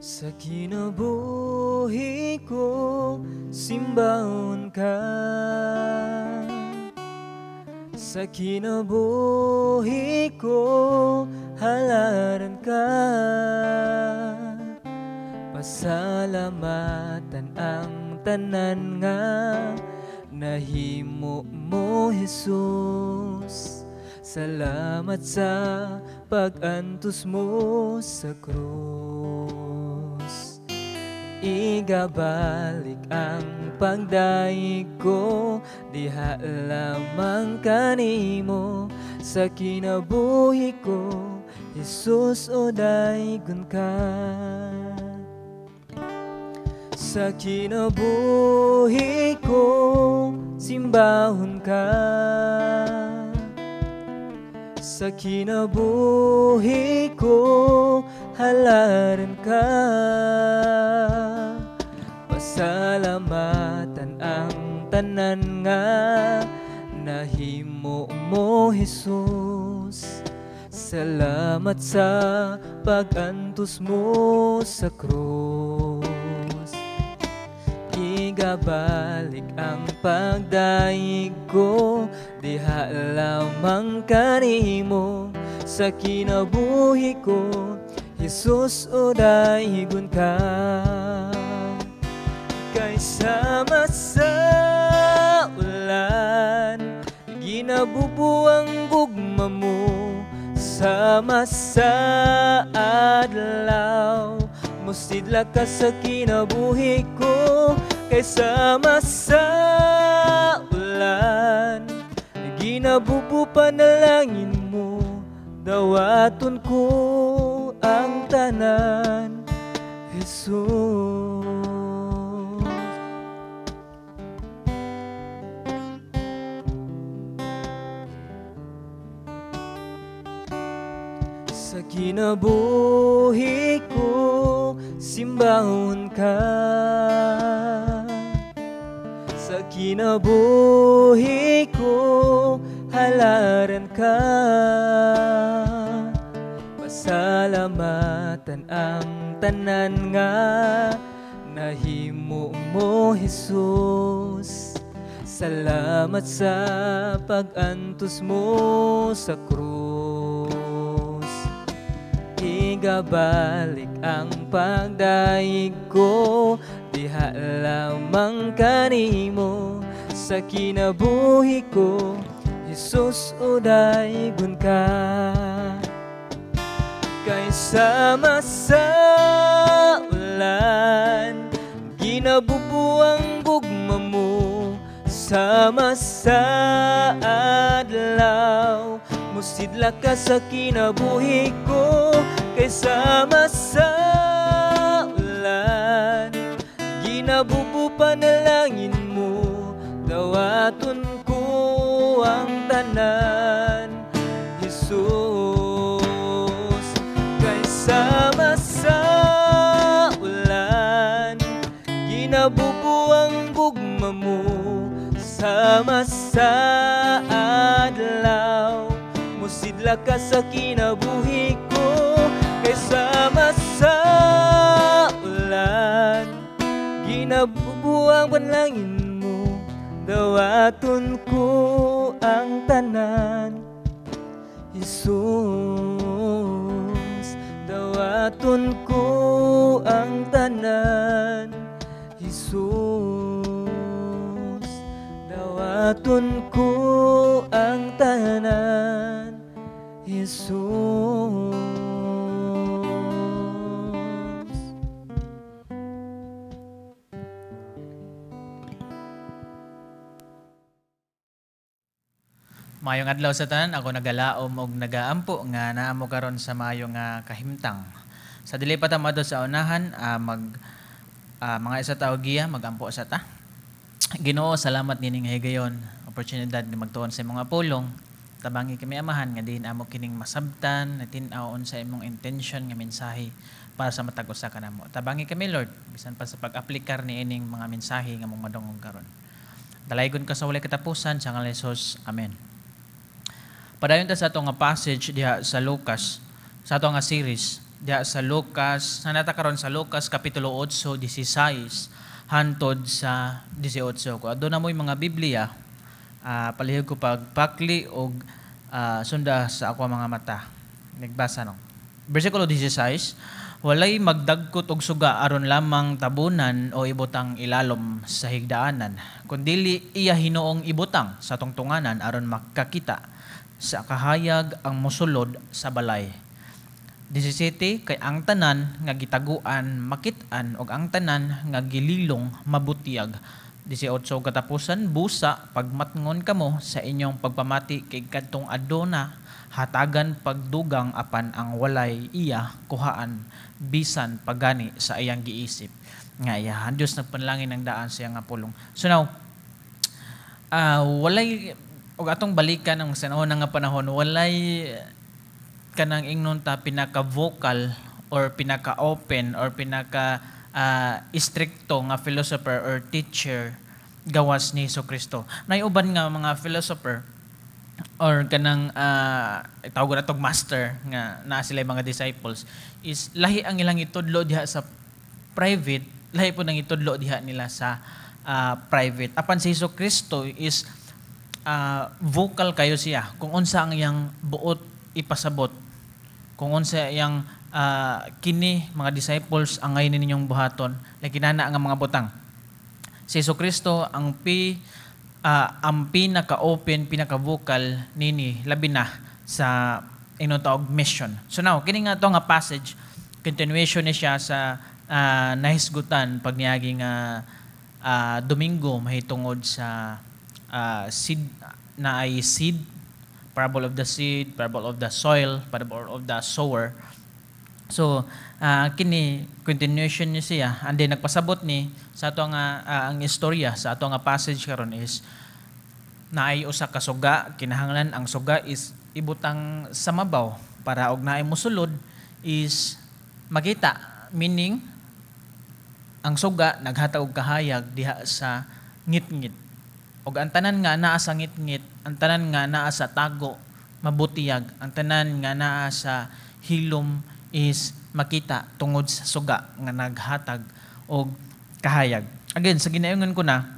Sa kinabuhi ko, simbahon ka. Sa kinabuhi ko, halaran ka. Pasalamatan ang tanan nga nahimo mo, Jesus. Salamat sa pag-antos mo sa krus. Igabalik ang pagdayeg ko, diha lamang kanimo. Sa kinabuhi ko, Jesus, o daygon ka. Sa kinabuhi ko, simbahon ka. Sa kinabuhi ko, halaran ka. Pasalamatan ang tanan nga nahimo mo, Jesus. Salamat sa pag-antos mo sa krus. Igabalik ang pagdayeg ko, diha lamang kanimo. Sa kinabuhi ko, Jesus, o daygon ka. Kay sama sa ulan, ginabubuang gugma mo. Sama sa adlaw, musidla ka sa kinabuhi ko. Kay sama sa ulan, ginabubu panalangin mo. Dawaton ko ang tanan, Jesus. Sa kinabuhi ko, simbahon ka. Sa kinabuhi ko, halaran ka. Pasalamatan ang tanan nga nahimo mo, Jesus. Salamat sa pag-antos mo sa krus. Igabalik ang pagdayeg ko, diha lamang kanimo. Sa kinabuhi ko, Jesus, o daygon ka. Kay sama sa ulan, ginabubuang gugma mo. Sama sa adlaw, musidla ka sa kinabuhi ko. Kay sama sa ulan, ginabubu panalangin mo. Dawaton ko ang tanan, Jesus. Kay sama sa ulan, ginabubu ang gugma mo. Sama sa adlaw, musidla ka sa kinabuhi ko. Kay sama sa ulan, ginabubu ang panalangin mo. Dawaton ko ang tanan, Jesus. Dawaton ko ang tanan, Jesus. Dawaton ko ang tanan, Jesus. Maayong adlaw sa tanan, ako nagalaom og nagaampo nga naa mo karon sa maayo nga kahimtang. Sa dili pa ta maadto sa unahan, mga isa ta og giya, magampo sa ta. Ginoo, salamat nining higayon, oportunidad nga magtuon sa imong pulong. Tabangi kami, Amahan, nga diin amo kining masabtan, tin-aw unsa imong intention nga mensahe para sa matag usa kanamo. Tabangi kami, Lord, bisan pa sa pag-aplikar niining mga mensahe nga among madungog karon. Dalaygon ka sa walay katapusan sa ngalan ni Jesus. Amen. Padayon ta sa ato nga passage diha sa Lucas, sa ato nga series. Diha sa Lucas, naa ta karon sa Lucas Kapitulo 8, 16 hantod sa 18. Kung aduna mo'y mga Biblia, palihog ko pagpakli og sunda sa ako mga mata. Nagbasa no. Versikulo 16, "Walay magdagkot og suga aron lamang tabunan o ibutang ilalom sa higdaanan, kundili iya hinuong ibutang sa tungtunganan aron makakita sa kahayag ang mosulod sa balay." 17, "Kay ang tanan nga gitaguan makit-an ug ang tanan nga gililong mabutiyag." 18 katapusan, "Busa pagmatngon kamo sa inyong pagpamati, kay kadtong aduna hatagan pagdugang, apan ang walay, iya kuhaan bisan pagani sa iyang giisip nga iya." Ang Dios nagpanalangin ng daan sa iyang nga pulong. So now, walay, og atong balikan ang sa nga panahon, walay kanang ingnon ta pinaka-vocal or pinaka-open or pinaka istrikto nga philosopher or teacher gawas ni Hesus Kristo. Nay uban nga mga philosopher or kanang tawag na master nga naa sila mga disciples is lahi ang ilang itudlo diha sa private, lahi po nang itudlo diha nila sa private. Apan si Hesus Kristo is vocal kayo siya kung unsa ang iyang buot ipasabot, kung unsa iyang "Kini mga disciples ang ngayon ninyong buhaton," like kinana nga mga butang. Si Hesus Kristo ang pinaka-open, pinaka-vocal nini, labi na sa ingon tawag mission. So now, kini nga to nga passage, continuation ni siya sa nahisgutan pag niagi nga Domingo mahitungod sa seed na ay seed, parable of the seed, parable of the soil, parable of the sower. So, kini continuation ni siya. And then nagpasabot ni sa ato nga ang istorya sa ato nga passage karon is naay usa ka suga, kinahanglan ang suga is ibutang sa mabaw para og naay mosulod is makita, meaning ang suga naghatag og kahayag diha sa ngitngit. Og ang tanan nga naa sa ngitngit, ang tanan nga naa sa tago mabutiyag, ang tanan nga naa sa hilom is makita tungod sa suga nga naghatag og kahayag. Again, sa ginaingon ko na,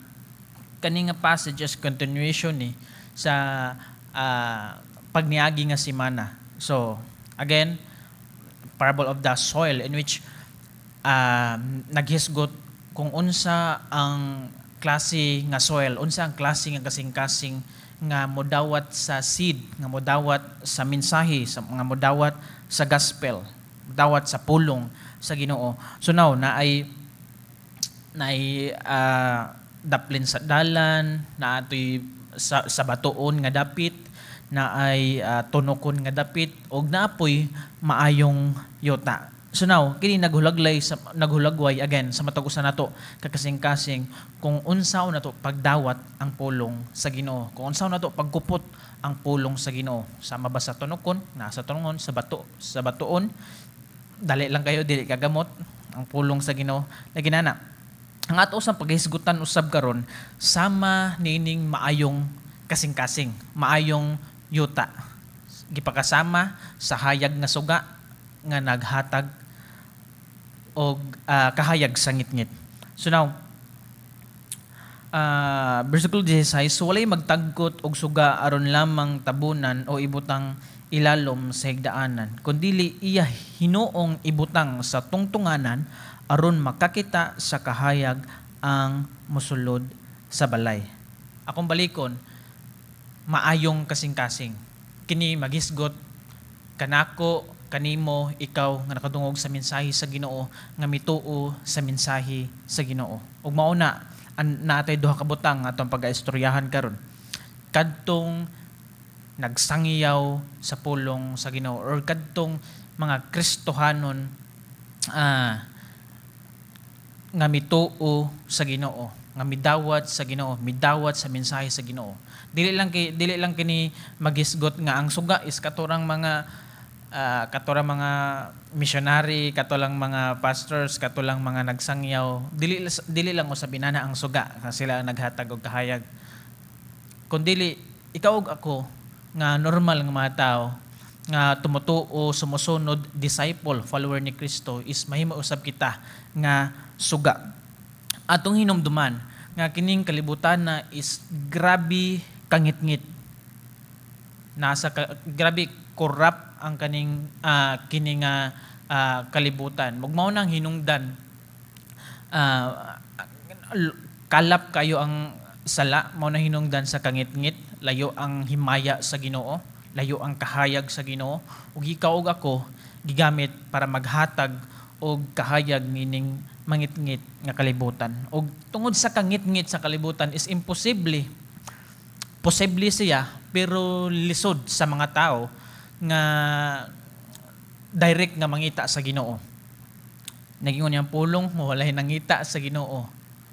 kani nga passage is continuation ni sa pagniagi nga semana. So, again, parable of the soil in which naghisgot kung unsa ang klase nga soil, unsa ang klase nga kasing-kasing nga modawat sa seed, nga modawat sa mensahe, nga modawat sa gospel, dawat sa pulong sa Ginoo. So now, naay daplin sa dalan, naatoy sa batuon nga dapit, naay tunokon nga dapit og naapoy maayong yuta. So now, kini naghulaglay sa naghulagway again sa matag usa nato kakasing-kasing kung unsaon nato pagdawat ang pulong sa Ginoo. Kung unsaon nato pagkupot ang pulong sa Ginoo. Sama ba sa tunokon, nasa tunokon, sa bato, sa batuon, dali lang kayo, dili kagamot ang pulong sa Ginoo. Lagi nana. Ang ato sa paghisgutan usab karon sama niining maayong kasing-kasing, maayong yuta. Gipakasama sa hayag nga suga nga naghatag og kahayag sa ngitngit. So now, versikulo 16, "Walay magtagkot og suga aron lamang tabunan o ibutang ilalom sa higdaanan, kundili iya hinuong ibutang sa tungtunganan aron makakita sa kahayag ang mosulod sa balay." Akong balikon, maayong kasing-kasing. Kini magisgot kanako, kanimo, ikaw nga nakadungog sa mensahe sa Ginoo, nga mituo sa mensahe sa Ginoo. Ug mao na naatay duha ka butang atong pagaistoryahan karon. Kadtong nagsangiyaw sa pulong sa Ginoo or kadtong mga Kristohanon nga mituo sa Ginoo, nga midawat sa Ginoo, midawat sa mensahe sa Ginoo. Dili lang kini magisgot nga ang suga is katurang mga missionary, katulang mga pastors, katulang mga nagsangyaw. Dili lang usab inana ang suga nga sila ang naghatag og kahayag. Kundili ikaw ug ako nga normal nga mga tao nga tumutuo, sumusunod, disciple, follower ni Kristo, is mahimo usab kita nga suga. Atong hinumduman nga kining kalibutan na is grabe kangitngit. Nasa ka, grabe corrupt ang kaning kini nga kalibutan. Ug mao nang hinungdan, kalap kayo ang sala, mao na hinungdan sa kangitngit, layo ang himaya sa Ginoo, layo ang kahayag sa Ginoo, ug ikaw ug ako gigamit para maghatag og kahayag nining mangitngit nga kalibutan. Ug tungod sa kangitngit sa kalibutan is imposible, posible siya pero lisod sa mga tao nga direct nga mangita sa Ginoo. Nagingon niyang pulong, walay nangita sa Ginoo.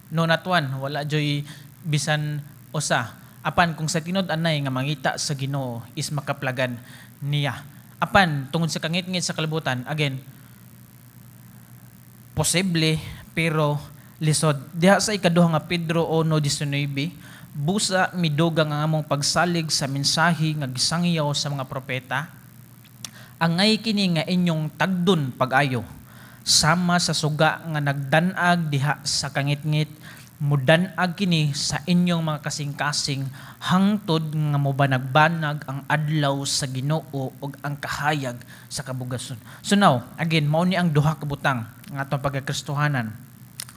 No, not one, wala joy bisan usa. Apan kung sa tinud-anay nga mangita sa Ginoo is makaplagan niya. Apan tungod sa kangitngit sa kalibutan, again, posible pero lisod. Diha sa Ikaduha nga Pedro 1:19, "Busa midugang ang among pagsalig sa mensahe nga gisangyaw sa mga propeta. Angay kini nga inyong tagdon pag-ayo, sama sa suga nga nagdanag diha sa kangitngit, mudanag kini sa inyong mga kasing-kasing hangtod nga mobanag-banag ang adlaw sa Ginoo ug ang kahayag sa kabugason." So now, again, mao ni ang duha ka butang nga atong pagkakristohanan,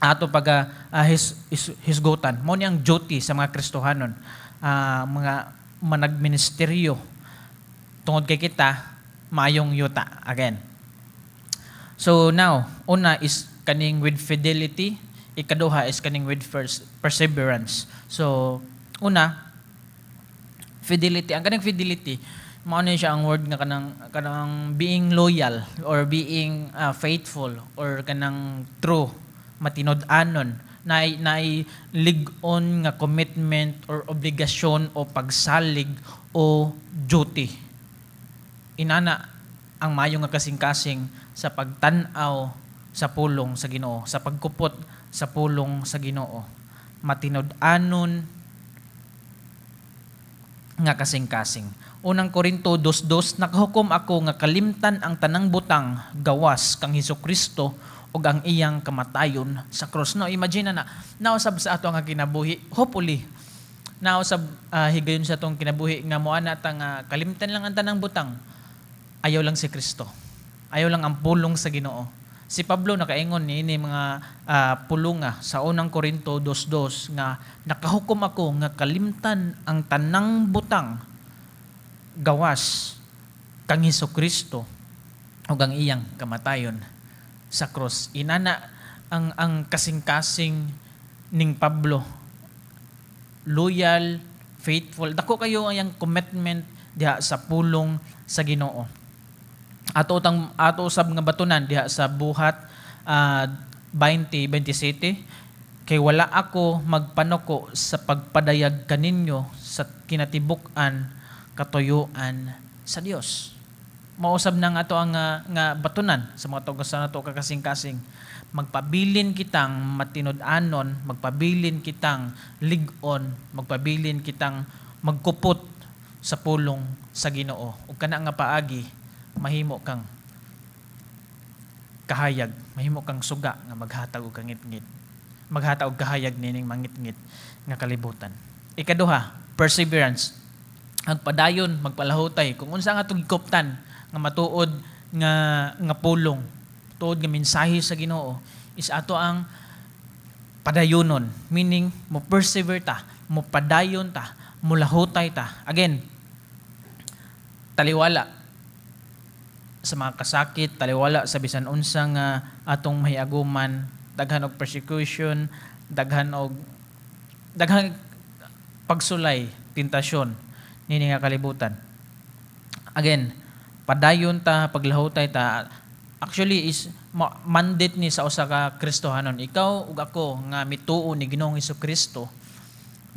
ato pag hisgutan. Mao ni ang duty sa mga Kristohanon, mga managministeryo, tungod kay kita maayong yuta again. So now, una is kaning with fidelity, ikaduha is kaning with perseverance. So una, fidelity. Ang kaning fidelity, mao ni siya ang word nga kanang being loyal or being faithful or kanang true, matinud-anon, naay lig-on nga commitment or obligasyon o pagsalig o duty. Inana ang mayo nga kasing-kasing sa pagtan-aw sa pulong sa Ginoo, sa pagkupot sa pulong sa Ginoo. Matinud-anon nga kasing-kasing. Unang Korinto 2:2, "Nakahukom ako nga kalimtan ang tanang butang gawas kang Hesus Kristo ug ang iyang kamatayon sa cross." No, imagine na nausab sa ato nga kinabuhi, hopefully nausab higayon sa atong kinabuhi nga moana ta nga kalimtan lang ang tanang butang, ayaw lang si Kristo. Ayaw lang ang pulong sa Ginoo. Si Pablo nakaingon niini mga pulunga sa Unang Korinto 2:2 nga "Nakahukom ako nga kalimtan ang tanang butang gawas kang Hesus Kristo ug ang iyang kamatayon sa cross." Inana ang kasing-kasing ning Pablo. Loyal, faithful. Dako kayo ang commitment diha sa pulong sa Ginoo. Ato usab nga batunan diha sa Buhat 20:27, "Kay wala ako magpanuko sa pagpadayag kaninyo sa kinatibuk-an katuyuan sa Dios." Mausab na nga ato ang nga batunan sa mga tugos sa nato kakasing-kasing. Magpabilin kitang matinud-anon, magpabilin kitang lig-on, magpabilin kitang magkupot sa pulong sa Ginoo. Ug kana nga paagi mahimo kang kahayag, mahimo kang suga nga maghatag og kangitngit. Maghatag og kahayag nining mangitngit nga kalibutan. Ikaduha, perseverance. Agpadayon, magpalahutay. Kung unsa nga atong gikuptan nga matuod nga pulong, tuod nga mensahe sa Ginoo is ato ang padayonon, meaning mo persevere ta, mo padayon ta, mo lahutay ta. Again, taliwala sa mga kasakit, taliwala sa bisan unsa nga atong mahiaguman, daghan og persecution, daghan pagsulay, tentasyon nini nga kalibutan. Again, padayon ta, paglahutay ta. Actually is mandate ni sa usa ka Kristohanon. Ikaw ug ako nga mituo ni Ginoong Kristo,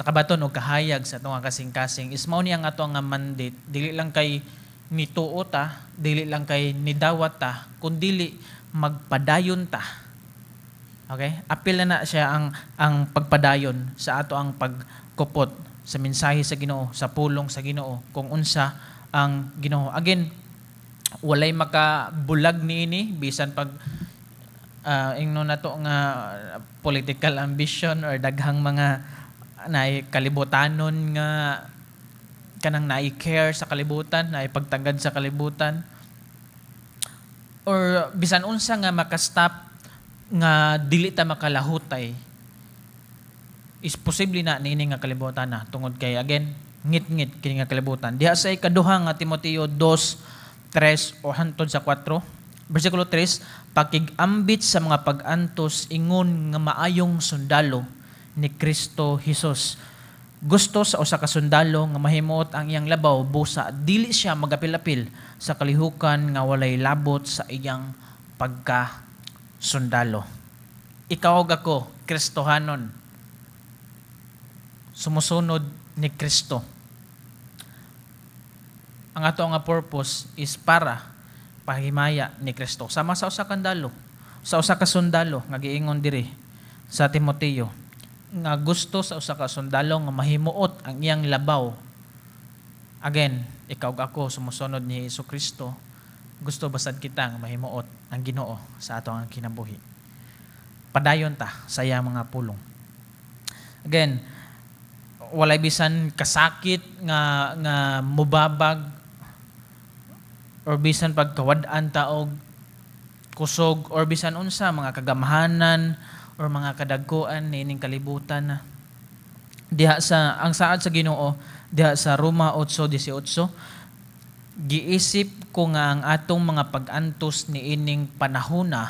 nakabaton og kahayag sa atong kasing-kasing, is mao ni ang ato nga mandate. Dili lang kay nituo ta, dili lang kay nidawat ta, kundili magpadayon ta. Okay? Apil na na siya ang pagpadayon sa ato ang pagkupot sa mensahe sa Ginoo, sa pulong sa Ginoo, kung unsa ang Ginoo. Again, Walay makabulag niini, bisan pag ingnon nato nga political ambition or daghang mga naay kalibutanon nga kanang naay care sa kalibutan, naay pagtagad sa kalibutan or bisan unsa nga makastop nga dili ta makalahutay is posible na niini nga kalibutan na, tungod kay, again, ngit-ngit kini nga kalibutan. Diha sa ikaduha nga Timoteo 2:3 o hantod sa 4, bersikulo 3, "Pakig-ambit sa mga pag-antos ingon nga maayong sundalo ni Kristo Jesus. Gusto sa usa ka sundalo nga mahimuot ang iyang labaw, busa dili siya magapil-apil sa kalihukan nga walay labot sa iyang pagka sundalo." Ikaw ug ako, Kristohanon, sumusunod ni Kristo. Ang ato nga purpose is para pahimaya ni Kristo. Sama sa usa ka sundalo, sa usa ka sundalo nga giingon diri sa Timoteo nga gusto sa usa ka sundalo nga mahimuot ang iyang labaw. Again, ikaw ug ako, sumusunod ni Hesus Kristo, gusto basad kita nga mahimuot ang Ginoo sa ato ang kinabuhi. Padayon ta sa iyang mga pulong. Again, walay bisan kasakit nga mubabag or bisan pagkawad-an ta og kusog or bisan unsa mga kagamhanan or mga kadagkoan niining kalibutan na. Diha sa ang saad sa Ginoo diha sa Roma 8:18, "Giisip ko nga ang atong mga pag-antos niining panahona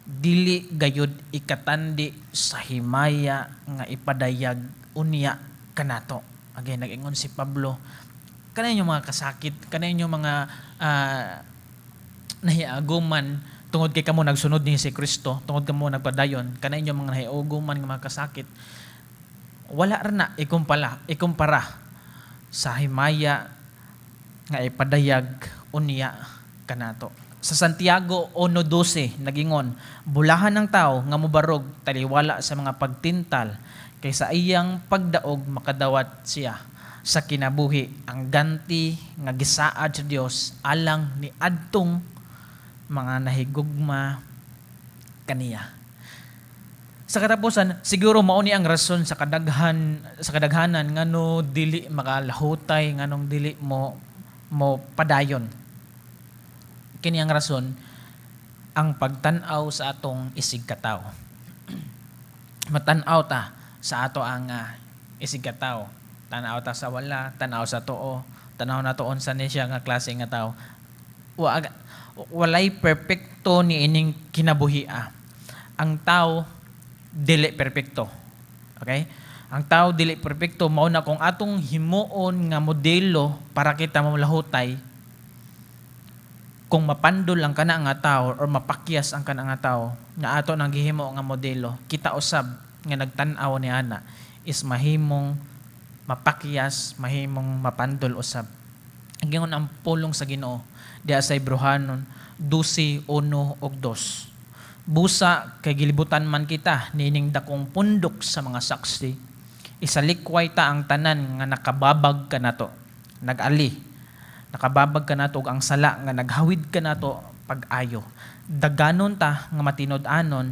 dili gayud ikatandi sa himaya nga ipadayag unya kanato." Again, nag-ingon si Pablo, kanay inyong mga kasakit, kanay inyong mga nahiaguman tungod kay kamo nagsunod ni si Kristo, tungod kamo nagpadayon, kanay inyong mga nahiaguman nga mga kasakit, wala ra na ikumpara sa himaya nga ipadayag unya kanato. Sa Santiago 1:12 nagingon, "Bulahan ng tao nga mobarog taliwala sa mga pagtintal, kay sa iyang pagdaog makadawat siya sa kinabuhi ang ganti nga gisaad sa Dios alang ni adtong mga nahigugma kaniya." Sa katapusan, siguro mao ni ang rason sa kadaghanan ngano dili makalahutay, nganong dili mo mo padayon. Kini ang rason, ang pagtan-aw sa atong isig katawo. Matan-aw ta sa ato ang isig katawo. Tan-aw ta sa wala, tan-aw sa tuo, tan-aw na tuon sa ni siya nga klase nga tao. Walay perpekto ni ining kinabuhia. Ang tao dili perpekto. Okay? Ang tao dili perpekto, mao na kung atong himuon nga modelo para kita mamlahutay, kung mapandol ang kana nga tao or mapakyas ang kana nga tao nga ato nang gihimo nga modelo, kita usab nga nagtan-aw ni ana is mahimong mapakyas, mahimong mapandol usab. Gingon ang pulong sa Ginoo diha sa Hebreohanon 12:1 ug 2, "Busa kay gilibutan man kita nining dakong pundok sa mga saksi, isalikway ta ang tanan nga nakababag kanato, nag-ali, nakababag kanato ug ang sala nga naghawid kanato pag-ayo. Daganon ta nga matinud-anon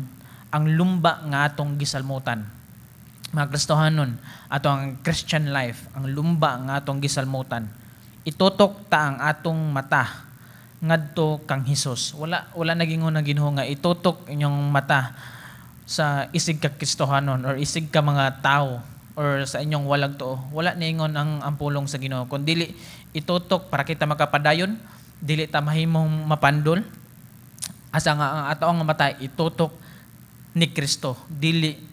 ang lumba nga atong gisalmutan." Mga Kristohanon, ato ang Christian life, ang lumba nga atong gisalmutan. "Itutok ta ang atong mata ngadto kang Hesus." Wala nagingon ang Ginoo nga itutok inyong mata sa isig ka Kristohanon or isig ka mga tao or sa inyong walag tuo. Wala niingon ang pulong sa Ginoo. Kun dili itutok para kita makapadayon, dili ta mahimong mapandol. Asa nga ang ato ang mata itutok ni Kristo, dili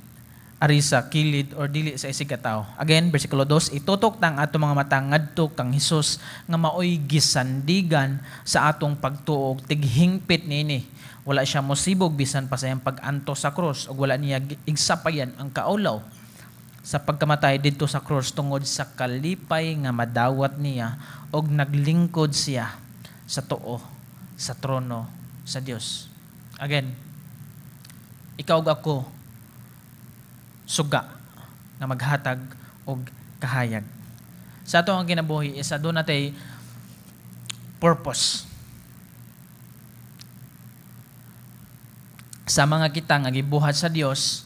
ari sa kilid or dili sa isig ka tao. Again, versikulo 2, "Itutok ta ang ato mga mata ngadto kang Hesus nga maoy gisandigan sa atong pagtuo ug tighingpit niini. Wala siya mosibog bisan pa sa iyang pag-antos sa krus ug wala niya igsapayan ang kaulaw sa pagkamatay didto sa krus tungod sa kalipay nga madawat niya, og naglingkod siya sa tuo sa trono sa Dios." Again, ikaw ug ako suga nga maghatag og kahayag. Sa ato ang kinabuhi is aduna tay purpose. Sa mga kita nga gibuhat sa Dios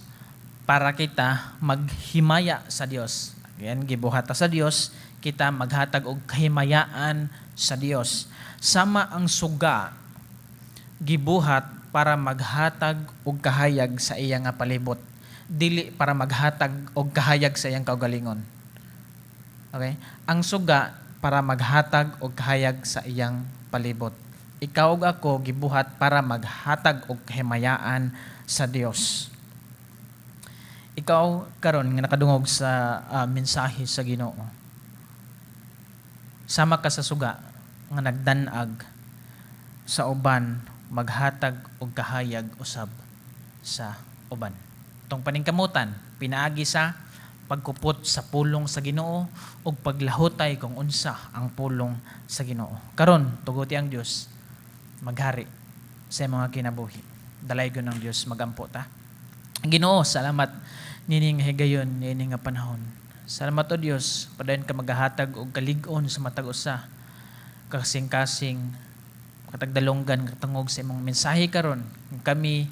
para kita maghimaya sa Dios. Again, gibuhat ta sa Dios, kita maghatag og kahimayaan sa Dios. Sama ang suga, gibuhat para maghatag og kahayag sa iya nga palibot, dili para maghatag og kahayag sa iyang kaugalingon. Okay? Ang suga, para maghatag og kahayag sa iyang palibot. Ikaw ug ako, gibuhat para maghatag og kahimayaan sa Dios. Ikaw karon nga nakadungog sa mensahe sa Ginoo, sama ka sa suga nga nagdanag sa uban, maghatag og kahayag usab sa uban. Tong paningkamutan pinaagi sa pagkupot sa pulong sa Ginoo ug paglahutay kung unsa ang pulong sa Ginoo. Karon, tuguti ang Dios maghari sa mga kinabuhi. Dalaygon ng Dios, magampo ta. Ginoo, salamat nini nga higayon, nini nga panahon. Salamat, O Dios, padayon ka magahatag og kalig-on sa matag usa, kasing-kasing, katagdalonggan, katungog sa imong mensahe karon. Kami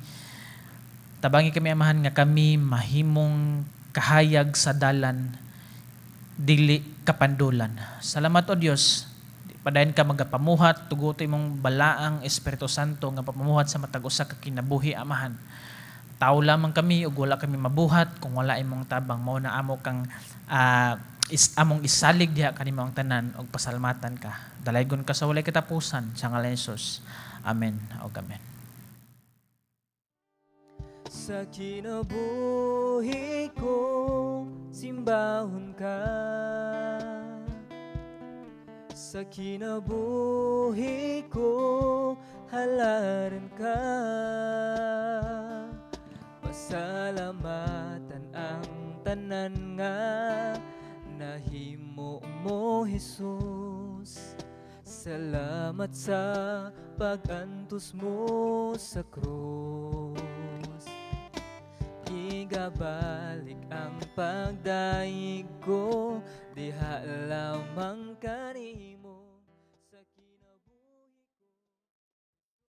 tabangi kami, Amahan, nga kami mahimong kahayag sa dalan, dili kapandulan. Salamat, O Dios, padayon ka magapamuhat, tuguti imong balaang Espiritu Santo nga papamuhat sa matag usa ka kinabuhi, Amahan. Tao lamang kami ug wala kami mabuhat kung wala imong tabang. Mao na amo kang among isalig diha kanimo ang tanan ug pasalamatan ka. Dalaygon ka sa walay katapusan sa ngalan ni Jesus. Amen ug amen. Sa kinabuhi ko, simbahon ka. Sa kinabuhi ko, halaran ka. Pasalamatan ang tanan nga nahimo mo, Jesus. Salamat sa pag-antos mo sa krus. Igabalik ang pagdayeg ko diha lamang kanimo.